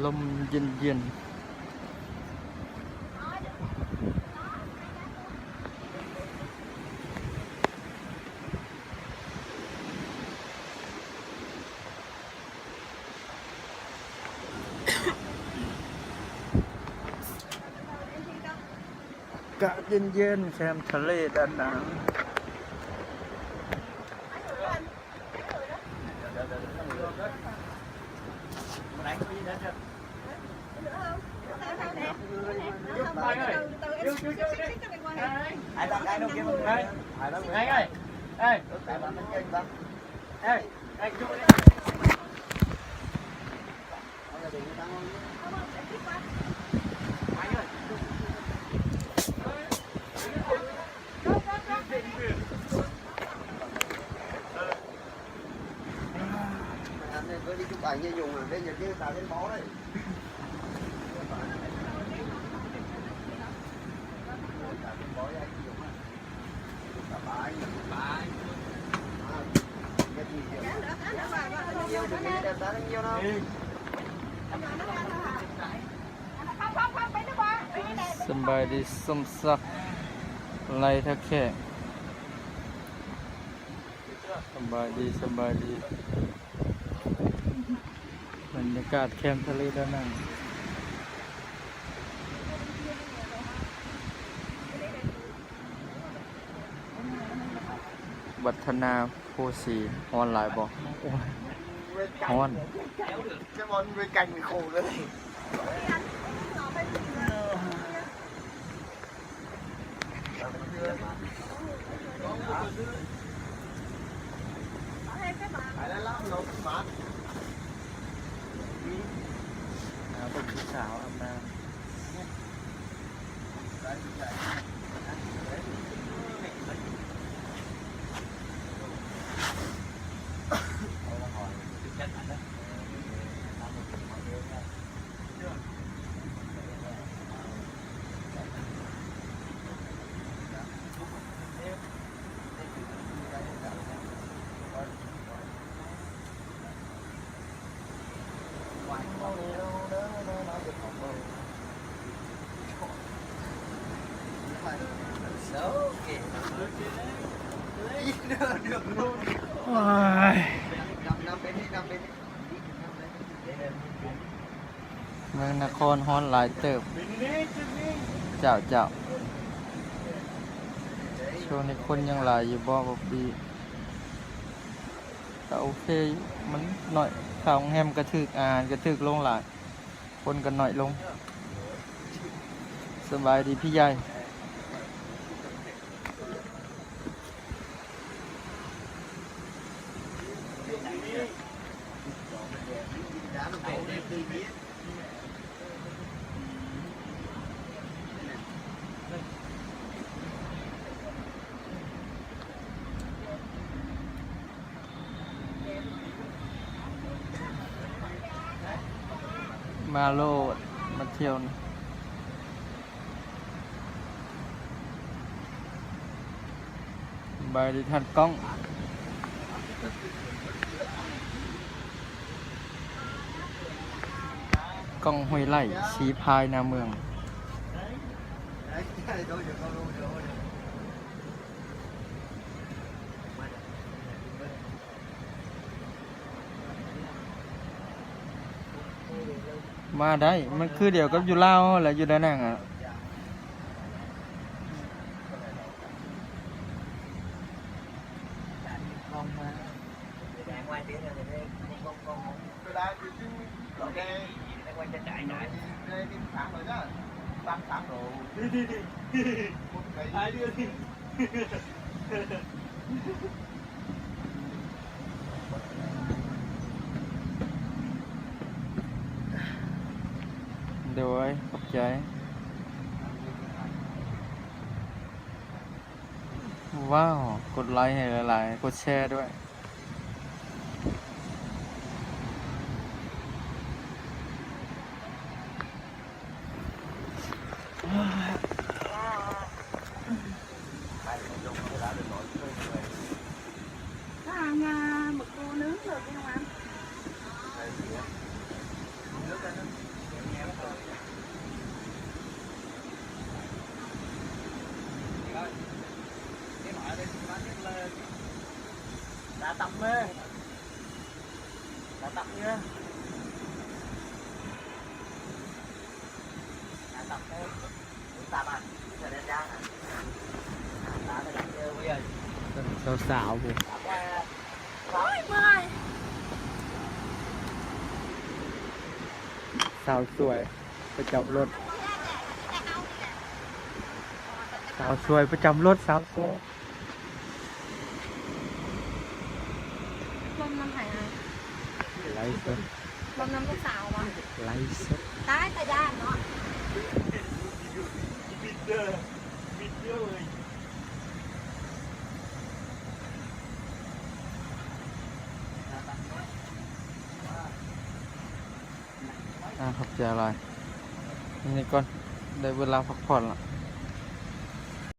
ລົມເຢັນໆ. ອາກາດເຢັນໆ ແຄມທະເລດານັງ. ສະບາຍດີ ສົມສັກ ໄລທ່າແຂກ. ສະບາຍດີ ສະບາຍດີ. ບັນຍາກາດແຄມທະເລດານັງ. ວັດທະນາໂພສີ ຮ້ອນຫຼາຍບໍ່? ໂອ້ຍ ຮ້ອນ. ຫາເບິ່ງຜູ້ສາວອາບນ້ຳ. ໂອ້ຍ ເມືອງນະຄອນຮ້ອນຫຼາຍເຕີບ. ເຈົ້າ ເຈົ້າ ຊ່ວງນີ້ຄົນຍັງຫຼາຍຢູ່ບໍ່ ບັກບີ? ກະໂອເຄຢູ່ ມັນໜ້ອຍ ຄ່າໂຮງແຮມກະຖືກ ອາຫານກະຖືກລົງຫຼາຍ ຄົນກະໜ້ອຍລົງ. ສະບາຍດີພີ່ໃຫຍ່. ມາໂລດ ມາທ່ຽວນີ້. ສະບາຍດີທ່ານກ້ອງ ກ້ອງ ຫ້ວຍໄລ່ ສີພາຍ ນາເມືອງ. ມາໄດ້ ມັນຄືດຽວກັບຢູ່ລາວຫັ້ນແຫຼະ ຢູ່ດານັງອະ. ໂດຍ ຂອບໃຈ. ວ້າວ ກົດໄລໃຫ້ຫຼາຍໆ ກົດແຊດ້ວຍ. ທາງມາໝົດໂຕໜຶ່ງເລີຍພີ່ນ້ອງ. สาวๆ พุ้น โอ๊ย เมื่อย สาวสวยประจำรถ สาวสวยประจำรถ สาวสวย ลมนำไผอะ ไลฟ์สด ลมนำลูกสาววะ ไลฟ์สด ตาย ตาย้านเนาะ ອ່າ ຂອບໃຈຫຼາຍ ນີ້ກ່ອນ ໄດ້ເວລາພັກຜ່ອນລະ.